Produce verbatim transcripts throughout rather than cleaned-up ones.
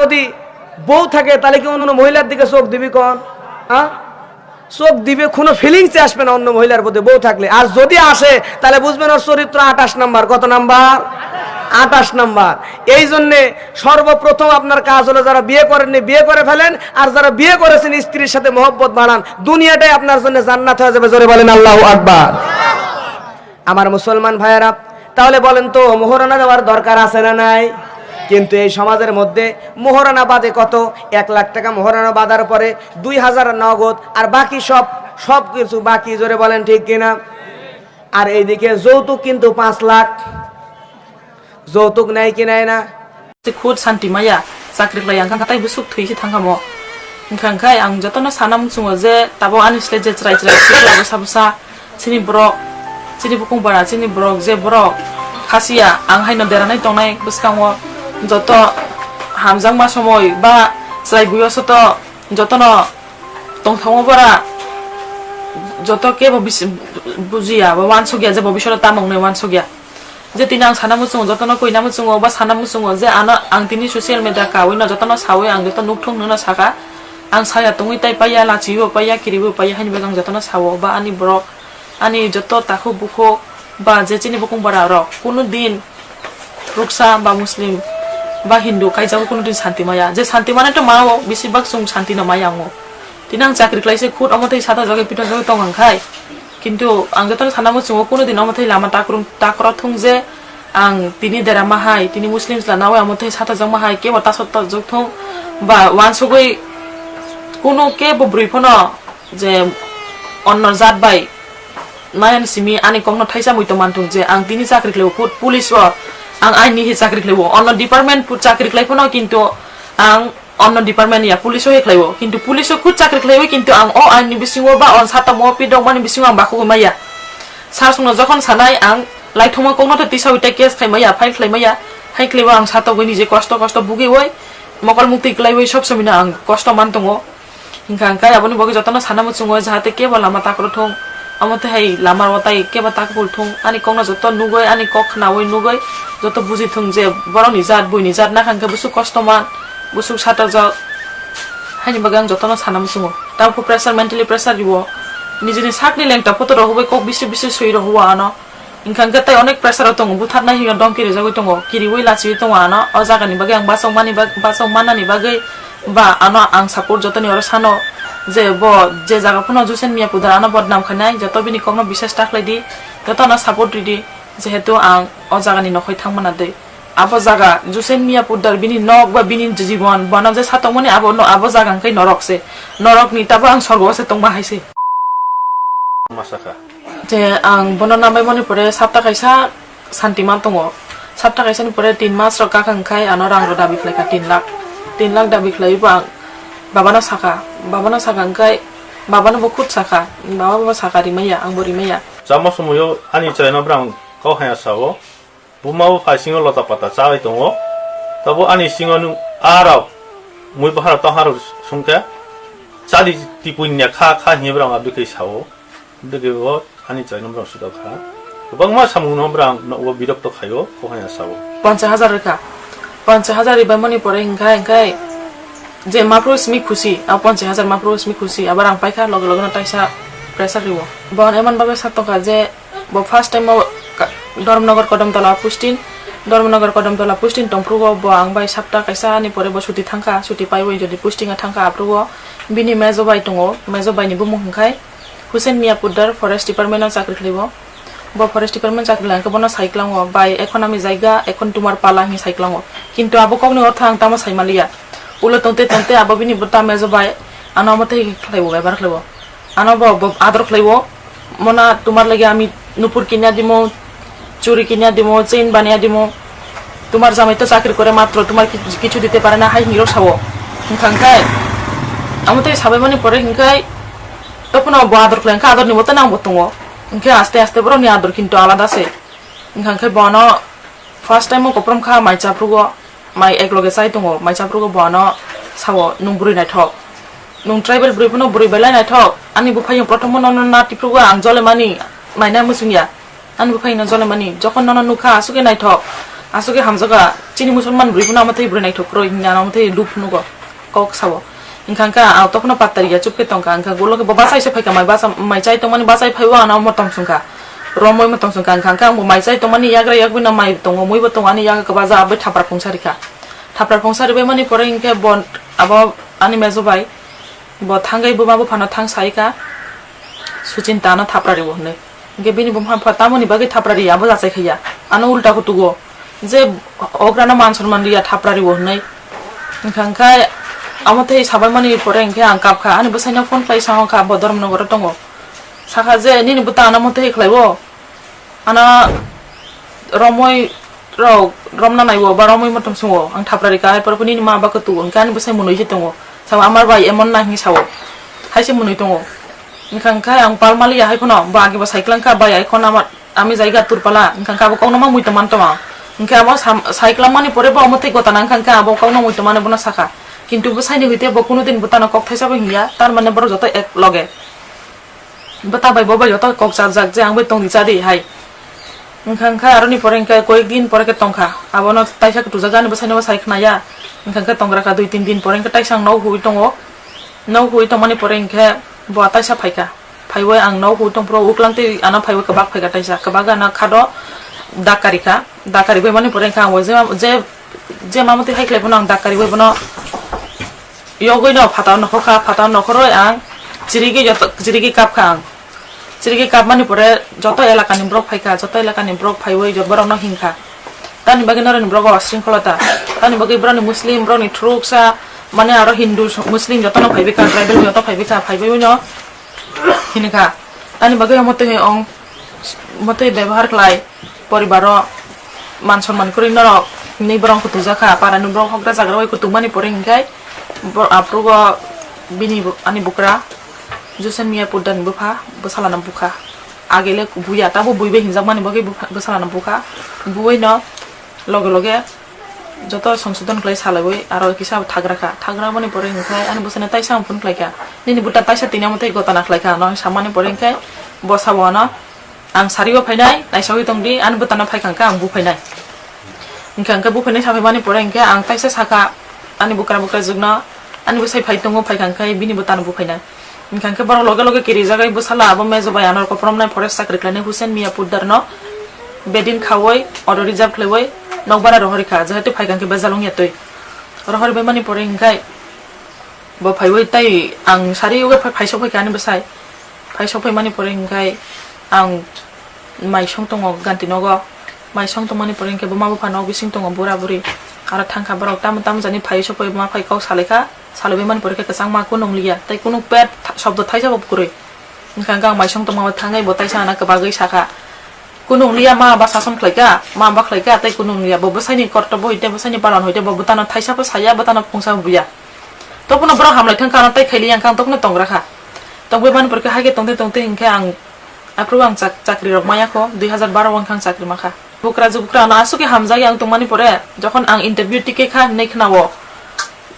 যদি বউ থাকে, তাহলে কি অন্য মহিলার দিকে চোখ দিবি কোন? হ্যাঁ, চোখ দিবে, কোনো ফিলিংসে আসবে না অন্য মহিলার প্রতি বউ থাকলে। আর যদি আসে, তাহলে বুঝবেন ওর চরিত্র আঠাশ নাম্বার। কত নাম্বার? আঠাশ নাম্বার। এই জন্যে সর্বপ্রথম আপনার কাজ হলো, যারা বিয়ে করেননি, বিয়ে করে ফেলেন, আর যারা বিয়ে করেছেন, স্ত্রীর সাথে মহব্বত বাড়ান। দুনিয়াটাই আপনার জন্য জান্নাত হয়ে যাবে। জোরে বলেন আল্লাহু আকবার। আমার মুসলমান ভাইয়েরা, তাহলে বলেন তো, মোহরানা দেওয়ার দরকার আছে না নাই? কিন্তু এই সমাজের মধ্যে মোহরানা বাদে কত? এক লাখ টাকা মোহরানা বাঁধার পরে দুই হাজার নগদ, আর বাকি সব, সব কিছু বাকি। জোরে বলেন, ঠিক কিনা? আর এইদিকে যৌতুক কিন্তু পাঁচ লাখ। যৌতুক নেয় কি নেয় না? Khud santi maya, chakri khlai ang kha tai bwswk thwi se thang kha mo. Wngkha wngkhai ang jotono sana muchungo je tabuk ani slai je chwrai chwrai sikla bwsa bwsa, chini borok, chini bukung bara, chini borok je borok khasiya, ang haino deranai tongnai bwskango. Joto hamjakma somoi ba chwrai buyo soto jotono tongthokma bara joto kebo bisi-, bujiya ba wansukya je bo bisoro tamo wngnai wansukya. Je tini ang sana muchungo, jotono koina muchungo, ba sana muchungo je ano ang tini social media kawi no jotono sawi ang joto nukthung hwnwi no saka. Ang saya tongwi tai paiya, lachiwi bo paiya, kiriwi bo paiya, haini bagwi ang jotono sawo, ba ani borok, ani joto takhuk bukhuk, ba je chini bukung bara rok, kunu din Ruksa ba Muslim ba Hindu kaijago kunu din santi maya. Je santi mane to mao, bisi bak chwng santi no maya ango. Tini ang chakri khlai se khud omo tei sata jagwi pito jagwi tong ang khai. Kintu ang jotono sana muchungo kunu din omo tei lama takrung takro thung je ang tini dera ma hai, tini Muslim chwla nawi omo tei sata jagma hai, kebo tasot tojok thung ba wansugwi kunu kebo bwrwi phano je onno jat bai Mayan simi ani kokno thaisa muitu manthung je ang tini chakri khlaibo, pu-, police o ang aini hi chakri khlaibo, ono department pu-, chakri khlai phano kintu ang ono department ya police o hi khlaibo, kintu police o khud chakri khlaibo, kintu ang o aini bisingo ba on satamo pi dongmani bisingo ang bakhugwi maya. Sir songno jokhon sanai ang laithoma kokno tei tisawi tei case khai maya, file khlai maya, hai khlaibo ang satogwi nije kosto kosto bugiwi mokol mukti khlaiwi sob somino ang kosto man tongo. Hingkha hingkha aboni bagwi jotono sana muchungo jahate kebo lama takro thung, amo tei hai lama o tai kebo takbul thung, ani kokno joto nugwi, ani kok khnawi nugwi joto buji thung je borokni jat, buini jat nakha hingkhe bwswk kosto man, bwswk satajak, haini bagwi ang jotono sana muchungo. Tamokhe pressure, mentally pressure riwo, nijini sakni lengta photo rok hubui kok bisi bisi sui rok huwa ano. Hingkha hingkhe tei onek pressure o tongo, butharnai hino domki rijagwi tongo, kiriwi lachiwi tongo ano. O jagani bagwi ang bachok mani bag-, bachok mannani bagwi ba ano ang support jotoni oro sano je bo je jaga phano Jusen Miya Pudar ano bodnam khainai, joto bini kokno bisas ta khlai di, joto ano support ridi, jehetu ang o jagani nokhoi thang mana tei abo jaga Jusen Miya Pudar bini nok ba bini jibon bono je satokmani abo no, abo jaga hwnkhe norok se, norokni tabo ang sorgo o se tongma hai se. Masakha. Je ang bono namai mani pore sapta kaisa santi man tongo. Sapta kaisa ni pore tin mas rok kakha hwnkhe ano rang rok dabi khlai kha tin lakh. Tin lakh dabi khlai bo ang babano sakha. Babano sakha hwnkhe babano bo khud sakha. Baba bo sakha rimaya, ang bo rimaya. Chama somoyo ani chwraino brang kok haya sao. Buma bo phai singo lota pata chai tongo. Tabo ani singo nung arok mui bahara toharo sungkhe chadi tipunya kha kha hiye brang abdi khe sao. Dege bo ani chwraino borok sudok kha. Kwbangma samungno borok nogo birokto khaio, kok haya sao. Ponchas hajar rwkha. Ponchas hajar ribaimani pore hinkha, hinkhe je maphru simi khusi, a ponchas hajar maphru simi khusi, abar ang paikha loge loge no taisa pressure riwo. Bo emon bagwi sak tongkha je bo first time o ka-, Dharmanagar Kodamtola posting, Dharmanagar Kodamtola posting tongphrugo bo ang bai sapta kaisa ni pore bo chuti thangkha, chuti paiwi jodi posting o thangkha aphrugo bini mejo bai tongo, mejo bai ni bumung hinkhe Hussein Mia Poddar forest department o chakri khlaibo. Bo forest department chakri lai khe bono sai klango, "Bai, ekhon ami jaiga, ekhon tumar pala," hinwi sai klango. Kintu abo kokni ortho ang tamo sai manliya. Ulo tongte tongte abo bini bwta mejo bai ano omo tei khlaibo, bebhar khlaibo. Ano bo, bo ador khlaibo, "Mona, tumar lagi ami nupur kinya dimo, churi kinya dimo, chain baniya dimo. Tumar jamai to chakri kore matro, tumar ki-, kichu dite pare na," hai hinwi rok sao. Hinkha hinkhe amo tei sabai mani pore hinkhe Tophuno bo ador khlai, hwnkhe adorni bo tei nangbo tongo. Hwnkhe aste aste borokni ador kintu alada se. Hwnkha hwnkhe bo ano first time o koprom kha, mai chaphrugo, mai ekloge chai tongo, mai chaphrugo bo ano sao, "Nwng bwrwi naithok. Nwng tribal bwrwi phano bwrwi belai naithok. Ani buphaiyung prothom no nono na tiphrugo ang jole mani, mai na muchungya." Ani buphaino jolemani, jokhon nono nukha, aswk khe naithok. Aswk khe hamjakha, chini musulman bwrwi phano amo tei bwrwi naithok kwrwi hinwi ano amo tei lub phunukgo kok sao. Wngkha khe ang tokno patariya chupkhe tongkha, wngkha ulo khe bo bachai se phaikha, mai bacha-, mai chai tongmani bachai phaibo ano motom chwngkha, romwi motom chwngkha, wngkha khe ang bo mai chai tongmani yagra yagwi no mai tongo, muibo tongo ani yagra kwbaja abo thapra phungsa rikha. Thapra phungsa ribai mani pore hinkhe bo abo ani mejo bai bo thangwi buma buphano thang saikha, Suchinta ano thapra rio hwnwi. Hinkhe bini buma bupha tamoni bagwi thapra ri abo jachai khaiya. Ano ulta kutugo. Je ograno man sonman riya thapra rio hwnwi. Wngkha khe amo tei sabai mani pore hinkhe ang kapkha. Ani bwsaino phone khlai sangokha bo Dharmanagar o tongo. Sakha je nini bwta ano mote hai khlaibo. Ano romwi rok romna naibo ba romwi motom sungo. Ang thapra rikha hai pore nini ma ba kutugo. Hinkhe ani bwsai mwnwi se tongo. Sao amar bai emon na hinwi sao. Hai se mwnwi tongo. Wngkha khe ang pal maliya hai phano bo agi bo cycle wngkha bai hai khon ama Ami jaiga turpala, wngkha khe abo kokno ma mui tongmani tongma. Wngkhe abo sam-, sai kwlangmani pore bo omo tei gotana wngkha khe abo kokno mui tongmani bono sakha. Kintu bwsaini hwite bo kunu din bwtano kok thaisa bo hinya, tar mane borok joto ek loge. Bwta bai bo bai joto kok chajak je ang bai tongdi chadi hai. Wngkha khe aroni pore wngkha koyek din pore khe tongkha. Abono taisa khe tujak ani bwsaino bo sai khnaya. Wngkha khe tongra kha dui tin din pore wngkha taisa ang nok hui tongo. Nok hui tongmani pore wngkhe bo taisa phaikha. Phaiwi ang nok hui tongphuru uklang tei ano phaiwi kwbak phaikha taisa. Kwbak ano khado dak karikha. Dak karibai mani pore wngkha ang bo je, je, je mamotwi hai khlai phano ang dak karibai bono yogwi no phataro nokhorkha. Phataro nokhorwi ang chirigwi joto, chirigwi kapkha ang. Chirigwi kapmani pore joto elakani borok phaikha. Joto elakani borok phaiwi joto borokno hinkha. Tani bagwi norokni borok o sringkholota. Tani bagwi borokni Muslim, borokni thuruksa, mane aro Hindu, Muslim jotono phaibai kha, tribal joto phaibai kha, phaibai no hinkha. Tani bagwi omo twi ong, omo twi bebohar khlai, poribaro man sonman kwrwi norok hinwi borok kutujakha, parani borok hokra jagra bai kutukmani pore hinkhe bo-, aphuru o bini bo-, ani bukra Jusen Mia Pudda ni bupha bwsalano bukha. Agele buya, tabo bui bai hinjakmani bagwi bupha-, bwsalano bukha. Buino loge loge joto songsodon khlai salaiwi aro kisa thagra kha. Thagra mani pore hinkhe ani bwsano taisa ang phone khlaikha. Nini bwta taisa tini amo tei gotana khlaikha ano samani pore hinkhe bo sabo ano, "Ang sari o phainai, naisagwi tongdi, ani bwtano phaikha hinkhe ang bu phainai." Hinkhe hinkhe bu phainai saphaimani pore hinkhe ang taisa sakha ani bukra bukra jwkno, ani bwsai phai tongo, phaikha hinkhe bini bwtano bu phainai. Wngkha khe borok loge loge kirijagwi bwsala abo mejo bai ano rwkopor romnai forest chakri khlainai Hussein Mia Puddarno bedin khaui auto reserve khlaiwi nokbar rohorikha, jehetu phaikha khe bejal wngya twi. Rohoribaimani pore hinkhe bo phaiwi tei ang sari uge phai-, phaisok phaikha ani bwsai. Phaisok phaimani pore hinkhe ang maisong tongo ganti nogo. Maisong tongmani pore hinkhe buma bupha nok bising tongo bura buri. Aro thangkha borok tamo tamo jani phai sokphai buma phai kok salaikha. Salaibaimani pore khe kwchangma kunu wngliya tei kunu pet tha-, sobdo thaisa bo kwrwi. Wngkha khe ang maisong tongma thangwi bo taisa ano kwbagwi sakha. Kunu wngliya ma ba sason khlaikha, ma ba khlaikha tei kunu wngliya. Bo bwsaini kortobo hoi tei bwsaini palon hoi tei bo bwtano thaisa bo saya, bwtano phungsa bo buya. Tokno borok hamlai thangkha ano tei khailiya wngkha ang tokno tongra kha. Tongbaimani pore khe hai khe tongtwi tongtwi hinkhe ang Aphuru ang chak-, chakri rok maya kho, dui hazar baro o wngkha ang chakri makha. Bukra jwk bukra ano aswk khe hamjakya ang tongmani pore, jokhon ang interview ticket kha hinwi khna-o,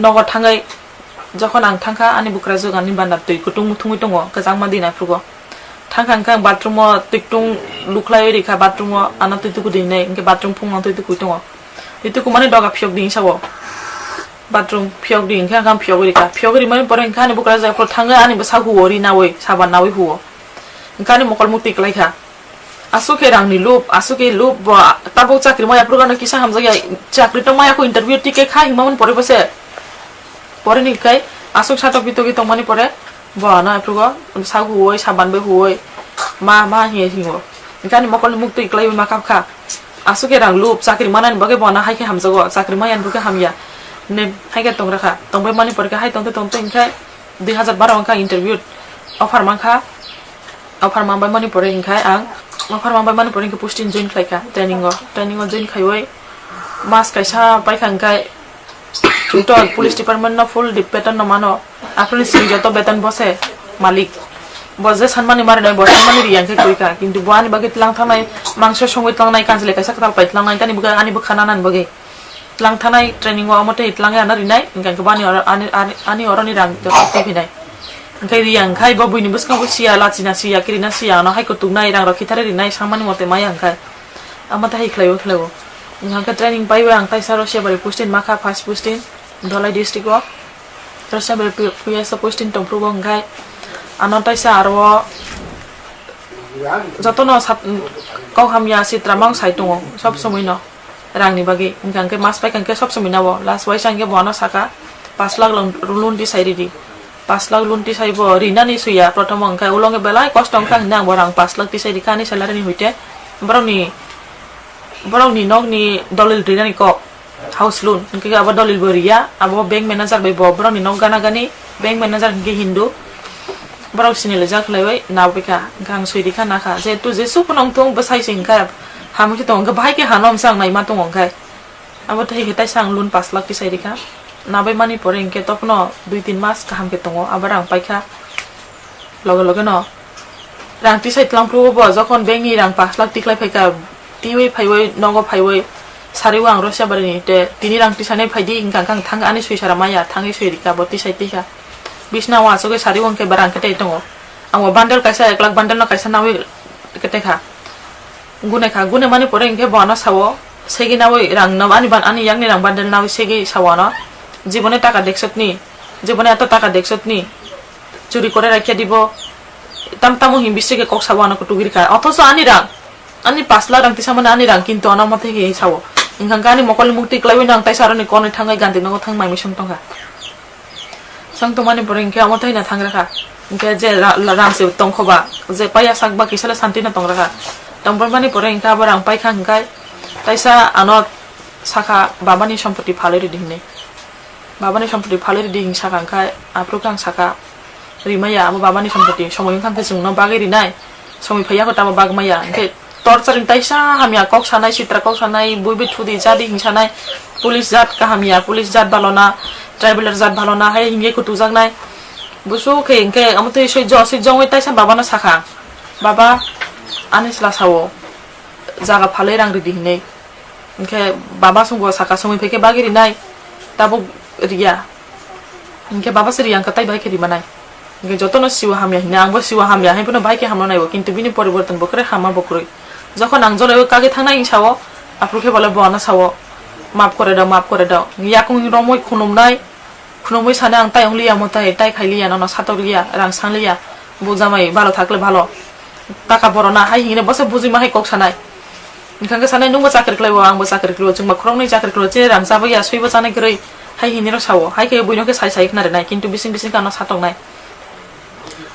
nogo thangwi, jokhon ang thangkha, ani bukra jwk ani banda twi kutung thungwi tongo, kwchangma din aphuru o. Thangkha hwnkhe ang bathroom o twi kutung lukhlaiwi rikha, bathroom o ano twi tuku di hinwi, hinkhe bathroom phungo twi tukui tongo. Twi tukumani doga phiyok di hinwi sa-o. Bathroom phiyok di hinkhe ang phiyogwi rikha. Phiyogwi rimani pore hinkhe ani bukra jwk aphuru thangwi ani bwsa huo ri naui, saban naui huo. Hinkhe ani mokol mukti kwlai kha. Aswk khe rangni lob, aswk khe lob bo tabuk chakri maya phuru gana kisa hamjakya chakri tong maya kho interview ticket kha himamani pore bo se. Pore ni kai aswk satok bitogwi tongmani pore bo ano aphuru go sak huoi saban bai huoi ma ma hiye hingo. Hinkhe ani mokol ni mukti kwlai ma kap kha. Aswk khe rang lob chakri manani bagwi bo ano hai khe hamjago chakri maya ni bagwi hamya. Ne hai khe tong rakha tongbai mani pore khe hai tongte tongte hinkhe dui hazar baro wngkha interview offer mankha. Offer manbai mani pore hinkhe ang, offer manbai mani pore hinkhe posting join khlaikha training o. Training o join khaiwi mas kaisa paikha hinkhe to police department no full de-, beton no mano. Aphuru ni simi joto beton bose malik. Bo je sanmani mari nai bo sanmani riya hinkhe kwrwi kha. Kintu bo ani bagwi tlang thangnai mangso songwi tlangnai kanchilai kaisa kwtal pai tlangnai tani bwkha ani bwkha nanani bagwi. Tlang thanai training o omo tei tlang ya na rinai, hinkhe bo ani oro, ani, ani, ani oro ni rang joto twi phinai. Hinkhe riya hinkhe bo buini bwskango siya, lachina siya, kirina siya, ano hai kutuk nai, rang rok khithare rinai, samani mote maya hinkhe. Omo tei hai khlai o, khlai o. Hingke training paiwi ang taisa Rosiabari posting makha, first posting Dholai district o. Rosiabari P-, P S o posting tongphuru bo hingke ano taisa aro o jotono sat-, kok hamya sitra mang sai tongo sob somoi no rang ni bagwi. Hingke hingke mas pai hingke sob somoi nabo last waisa hingke bo ano saka pash lakh loan tisai ridi. Pash lakh loan tisai bo rinani suya, prothom hingke ulo hingke belai kosto wngkha hingke ang bo rang pash lakh tisai rikha ani salary ni hoite. Borok ni, borok ni nok ni dolil rinani kok, house loan, hingke abo dolil bo riya, abo bank manager bai bo borok ni nok gana gani, bank manager hingke Hindu, borok sini le jak laiwi na bwkha, hingke ang sui rikha nakha, je tu jesu phano wngthung bwsai se hingke hamya khe tongo, hingke bahai khe hano hwnsa ang naima tongo hingke. Abo tei hwnkhe taisa ang loan pash lakh tisai rikha. Nabai mani pore hwnkhe tokno dui tin mas kaham khe tongo, abo rang paikha. Loge loge no rang tisai twlang phuru bo, jokhon bank ni rang pash lakh tikhlai phaikha, twiwi phaiwi nogo phaiwi sariwi ang Rosiabari ni te tini rang tisanai phaidi hwnkha, hwnkha ang thang ani sui sara maya, thangwi sui rikha, bo tisai tikha. Bisna o achugwi sariwi hwnkhe ba rang khe tei tongo. Ang bo bundle kaisa ek lakh bundle no kaisa nawi khe tekha. Gune kha, gune mani pore hwnkhe bo ano sao, segi nawi rang no, ani ban-, ani yakni rang bundle nawi segi sao ano, "Jibone taka deksotni, jibone eto taka deksotni, churi kore raikhe dibo," tam tamo himbi sege kok sao ano kutuk rikha. Othoso ani rang, ani pash lakh rang tisamani ani rang, kintu ano mote he sao. Hwnkha hwnkhe ani mokolni mukti kwlaiwi no ang taisa aroni konwi thangwi gandhi nogo thang mai misong tongkha. Chwng tongmani pore hwnkhe omo tei na thang rwkha. Hwnkhe je ra-, ra-, rang se tongkhoba, je paiya sak ba kisa le santi no tong rwkha. Tongphuru mani pore hwnkhe abo rang paikha hwnkhe taisa ano sakha, "Babani sompoti phalwi ridi," hinwi. "Babani sompoti phalwi ridi," hinwi sakha hwnkhe aphuru khe ang sakha, "Rimaya, abo babani sompoti, somoi wngkha hwnkhe chwngno bagwi rinai." Somoi phaiya kho tamo bag maya. Hwnkhe torturing taisa hamya kok sanai, sitra kok sanai, buibi thudi jadi hing sanai, police jat kaham ya, police jat balona, tribal jat balona, hai hingye kutujaknai. Busu khe hwnkhe amo twi soi jo, soi jongwi taisa babano sakha, "Baba, ani chwla sao, jaga phalwi rang ridi," hinwi. Hwnkhe baba songbo saka, "Somoi phaikhe bagwi rinai, tabuk riya." Hwnkhe baba se riya wngkha, tai bai khe rimanai. Hwnkhe jotono siwa hamya hinwi, angbo siwa hamya hai phano bai khe hamno naibo, kintu bini poriborton bo kwrwi hamma bo kwrwi. Jokhon ang jolaiwi kagwi thangnai hing sao, aphuru khe bole bo ano sao, "Map kore dao, map kore dao." Yakung romwi khunumnai, khunumwi sanai, "Ang tai wngliya mo tai, tai khailiya, nono satokliya, rang sangliya, bo jamai bhalo thakle bhalo, taka borona," hai hinwi bosa bujima hai kok sanai. Hwnkha khe sanai, "Nwngbo chakri khlaibo, angbo chakri khlaibo, chwngbo khoroknwi chakri khlaibo, chini rang chabwi ya, swibo chanai kwrwi," hai hinwi rw sao. Hai khe buino khe sai sai khna rwnai, kintu bising bising khe ano satoknai.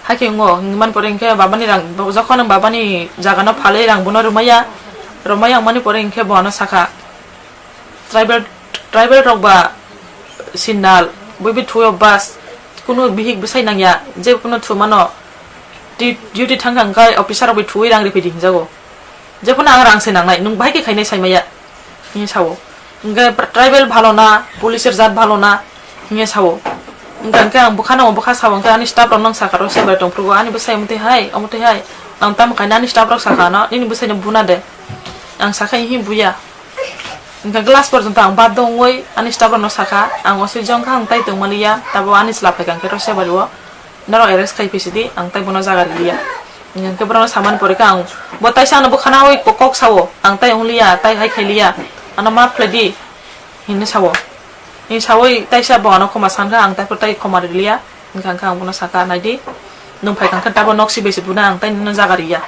Hai khe wngo, hwnwi man pore hwnkhe babani rang, jokhon ang babani jagano phalwi rang bono rwmaya, rwmaya wngmani pore hwnkhe bo ano sakha, "Tribal, tribal rok ba signal, buibi thuyo bus, kunu bihik bwsai nangya, je kunu thumano, di-, duty thangkha hwnkhe officer rok bai thuwi rang riphaidi," hinjago. Jephano ang rang se nangnai, nwng bahai khe khainai saimaya, hinwi sao. Hwnkhe tribal bhalo na, police rwjak bhalo na, hinwi sao. Hwnkhe, hwnkhe ang bwkhano, bwkha sao, hwnkhe ani staff rok nang sakha rw se bai tongphuru, ani bwsai omo twi hai, omo twi hai. Ang tamo kainwi ani staff rok sakha ano, "Nini bwsai no buna de." Ang sakha, "Ihi buya." Hwnkhe glass porjonto ang bad dongwi ani staff rok no sakha, "Ang osui jongkha, ang tai tongmaliya, tabo ani chwla phaikha hwnkhe rw se bai o." Norok arrest khai phi sidi, ang tai bono jaga riliya. Hingke borokno samani pore khe ang bo taisa ano bwkhana oi kok, kok sao, ang tai wngliya, tai hai khailiya, ano maaf khlai di, hinwi sao. Hinwi saui taisa bo ano khoma sankha, ang tai phuru tai khoma riliya. Hingkha hingkha ang bono sakha, "Nai di, nwng phai kha khe tabo nok si bai se buna, ang tai nini jaga riya.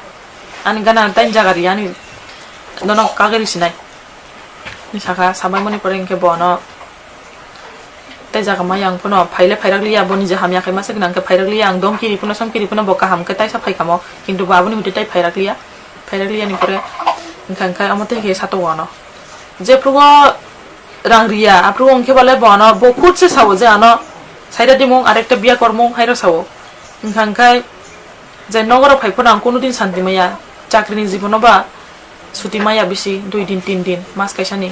Ani gana ang tai jaga riya, ani nono kagwi ri sinai," hinwi sakha. Samai mani pore hingke bo ano Tai jaga maya ang phano phaile phairak liya, bo niji hamya khe masa gwnang khe phairak liya, ang dom kiri phano som kiri phano bo kaham khe taisa phai kamo, kintu bo aboni hwtwi tai phairak liya, phairak liya ni pore wngkha, wngkha omo tei khe satok o ano. Jephru o rang riya, aphru o wngkhe bale bo ano bo khud se sao je ano saida dimung arekta biya kormung hairo sao. Wngkha wngkha je nogo rok phai phano ang kunu din santi maya, chakri ni jibono ba suti maya bisi dui din tin din mas kaisa ni.